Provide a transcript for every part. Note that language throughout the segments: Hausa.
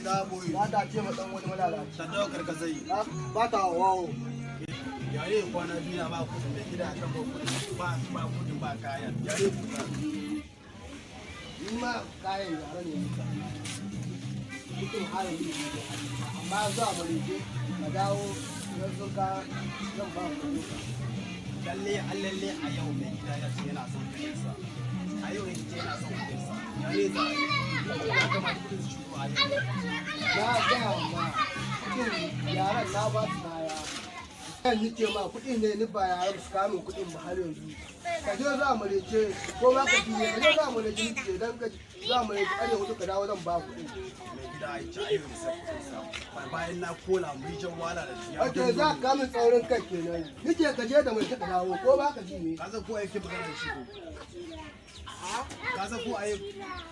Gida boy. Ba ta ce ma dan wani malalaci. Ta daukar ka zai. Ba ta wawo. Yare kwana biyu na ba kudin mai gida kan ba kudin ba ba kudin ba kayan. Yare kuka. Ni ma kayan yare ne nika. Kudin harin ne ne. Amma zuwa marece ka dawo idan sun ka zan ba ku kuɗin ka. Lalle lalle a yau mai gida ya ce yana son kudin sa. A yau ya ce yana son kudin sa. Yare za a yi. Ya kamata kudin su shigo a yau. Na gaya ma kuɗin yaran na ba su kaya. Kan nike ma kuɗi ne ni ba yaran su kamun kuɗin ba har yanzu. Ka je za mu rece ko ma ka juye ka je za mu rece nike dan ka za mu rece 4:30 ka dawo zan ba kuɗin. Mai gida ya ce a yau ya san kudin sa. Bayan na kola mu yi jan wala da shi. Ya Ok, za ka kamun tsaurin kai kenan. Nike ka je da mai ka dawo ko ba ka ji ne. Ka san ko yake magana da shi ko? Ka san ko ai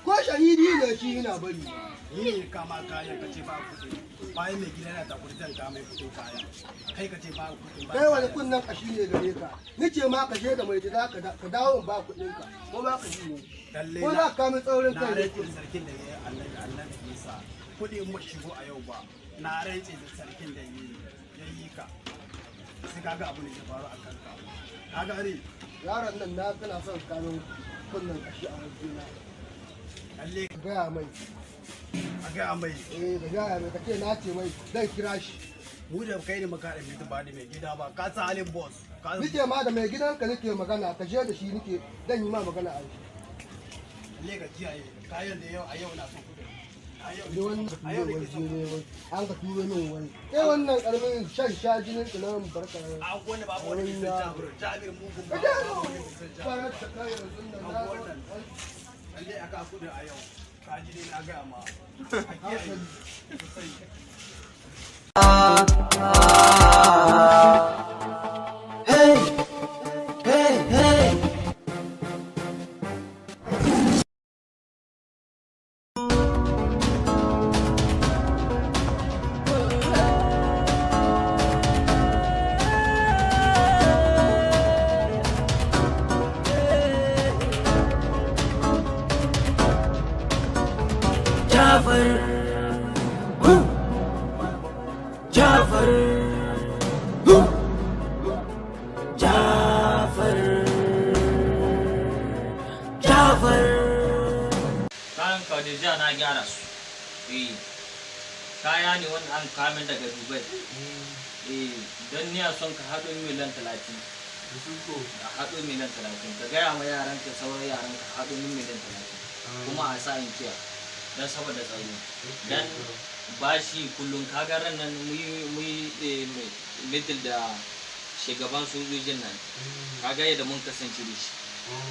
Ko shahidi ne shi ina bari. Ni ne kama kayan ka ce ba kuɗi. Bayan mai gida yana takuri zan kama mai kuɗin kaya. Kai ka ce ba kuɗin ba. Kai wani kunnen kashi ne gare ka. Nice ma ka je da mai za ka dawo in ba kuɗin ka. Ko ba ka ji ne. Lalle Ko za ka kamun tsaurin na kai ne. rantse da sarkin da ya yi Annabi Isa. Kuɗi in ba shigo a yau ba. Na rantse da sarkin da ya yi ka. Sai kaga abu ne zai faru a kanka. Ka gane? Yaron nan na kana son kamun kunnen kashi a wajena. Lalle. Ka gaya mai. A gaya mai. Eh, ka gaya mai ka ce na ce mai zan kira shi. Mu da kai ne muka haɗa mai ba da mai gida ba. Ka san halin boss. Ka Nike ma da mai gidanka nake magana ka je da shi nike zan yi ma magana a shi. Lalle ka kiyaye kayan da yau a yau na son kuɗin. A yau Da wannan a yau turo nake son waje ne wai an ka turo min wani. Eh, wannan karamin shan sha jinin ka nan barka. A wanda babu wani ke son Jabir. Jabir mugun Ka ba. je Babu wani ke son Jabir. farar ta kai yanzu nan na Abubuwan nan. Lalle aka kuɗin a yau. Ka ji dai na gaya ma. A kiyaye sosai. Hey, hey, hey. Jafar, woo. Jafar, woo. Jafar, Jafar. Kayan ka deja na gyara su. Eh, kaya ne wanda an kamin daga Dubai. Eh, don niya son ka haɗo miliyan 30. A haɗo miliyan 30. Ka gaya ma yaran ka, sauran yaran ka, haɗo miliyan 30 kuma a sa in kiya don saboda tsaro, don bashi kullum. Ka ga ran nan muyi meeting da shugaban sojojin nan, ka ga yadda mun kasance da shi.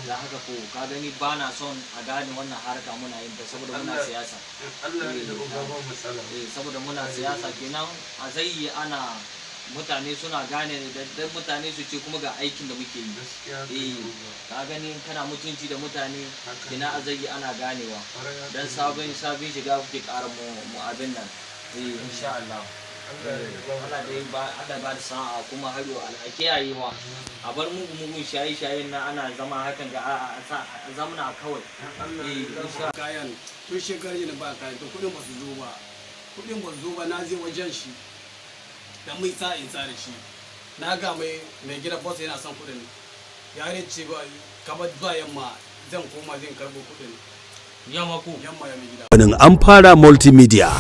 Da haka ko ka gani, ba na son a gane wannan harka muna yin ta saboda muna siyasa. Allah ya da uga ba matsala. Eh, saboda muna siyasa kenan a zai yi ana mutane suna gane da mutane su ce kuma ga aikin da muke yi. Gaskiya. Eh, ka gani, kana mutunci da mutane Haka. kenan a zai yi ana ganewa dan sabon sabon shiga kuke ƙara mu abin nan. Eh, insha Allah. Allah ya ba. Allah dai ba Allah ba da sa'a kuma har yau a kiyayewa, a bar mugu mugun shaye shayen na ana zama hakan ga a zamna kawai. Allah. Eh, insha. Kayan tun shekarar jiya ba kayan to kudin ba su zo ba, kudin ba su zo ba. Na je wajen shi da mai sa in sa da shi, na ga mai gida boss yana son kudin. Ya ce ba kamar zuwa yamma zan koma zan karbo kudin. Yamma ko? Yamma ya mai gida. Ganin an fara multimedia.